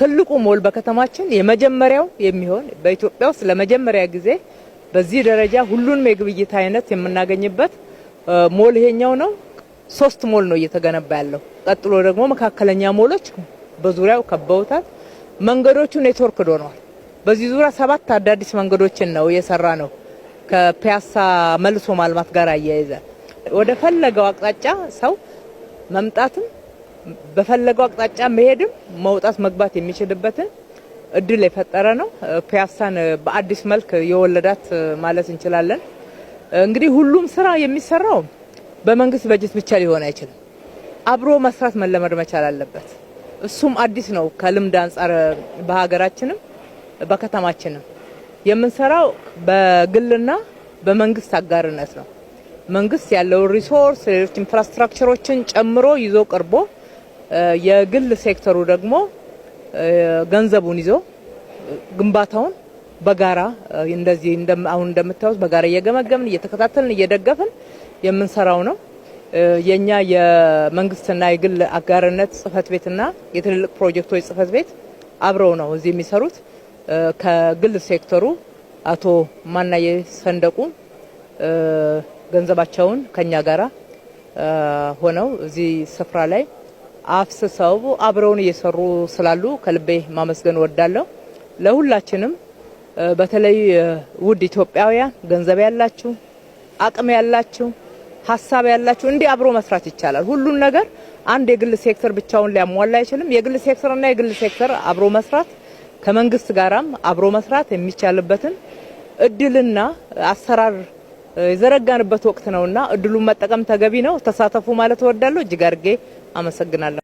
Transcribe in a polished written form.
ትልቁ ሞል በከተማችን የመጀመሪያው የሚሆን፣ በኢትዮጵያ ውስጥ ለመጀመሪያ ጊዜ በዚህ ደረጃ ሁሉንም የግብይት አይነት የምናገኝበት ሞል ይሄኛው ነው። ሶስት ሞል ነው እየተገነባ ያለው። ቀጥሎ ደግሞ መካከለኛ ሞሎች በዙሪያው ከበውታል። መንገዶቹ ኔትወርክ ሆነዋል። በዚህ ዙሪያ ሰባት አዳዲስ መንገዶችን ነው እየሰራ ነው። ከፒያሳ መልሶ ማልማት ጋር አያይዘ ወደ ፈለገው አቅጣጫ ሰው መምጣትም በፈለገው አቅጣጫ መሄድም መውጣት መግባት የሚችልበትን እድል የፈጠረ ነው። ፒያሳን በአዲስ መልክ የወለዳት ማለት እንችላለን። እንግዲህ ሁሉም ስራ የሚሰራው በመንግስት በጀት ብቻ ሊሆን አይችልም። አብሮ መስራት መለመድ መቻል አለበት። እሱም አዲስ ነው ከልምድ አንጻር፣ በሀገራችንም በከተማችንም የምንሰራው በግልና በመንግስት አጋርነት ነው። መንግስት ያለውን resource፣ ሌሎች infrastructure ኦችን ጨምሮ ይዞ ቀርቦ፣ የግል ሴክተሩ ደግሞ ገንዘቡን ይዞ ግንባታውን በጋራ እንደዚህ አሁን እንደምታዩት በጋራ እየገመገምን፣ እየተከታተልን፣ እየደገፍን የምንሰራው ነው። የኛ የመንግስትና የግል አጋርነት ጽህፈት ቤትና የትልልቅ ፕሮጀክቶች ጽህፈት ቤት አብረው ነው እዚህ የሚሰሩት። ከግል ሴክተሩ አቶ ማናዬ ሰንደቁ ገንዘባቸውን ከኛ ጋራ ሆነው እዚህ ስፍራ ላይ አፍስሰው አብረውን እየሰሩ ስላሉ ከልቤ ማመስገን እወዳለሁ። ለሁላችንም በተለይ ውድ ኢትዮጵያውያን፣ ገንዘብ ያላችሁ፣ አቅም ያላችሁ፣ ሀሳብ ያላችሁ፣ እንዲህ አብሮ መስራት ይቻላል። ሁሉን ነገር አንድ የግል ሴክተር ብቻውን ሊያሟላ አይችልም። የግል ሴክተርና የግል ሴክተር አብሮ መስራት፣ ከመንግስት ጋራም አብሮ መስራት የሚቻልበትን እድልና አሰራር የዘረጋንበት ወቅት ነውና እድሉን መጠቀም ተገቢ ነው። ተሳተፉ ማለት እወዳለሁ። እጅግ አድርጌ አመሰግናለሁ።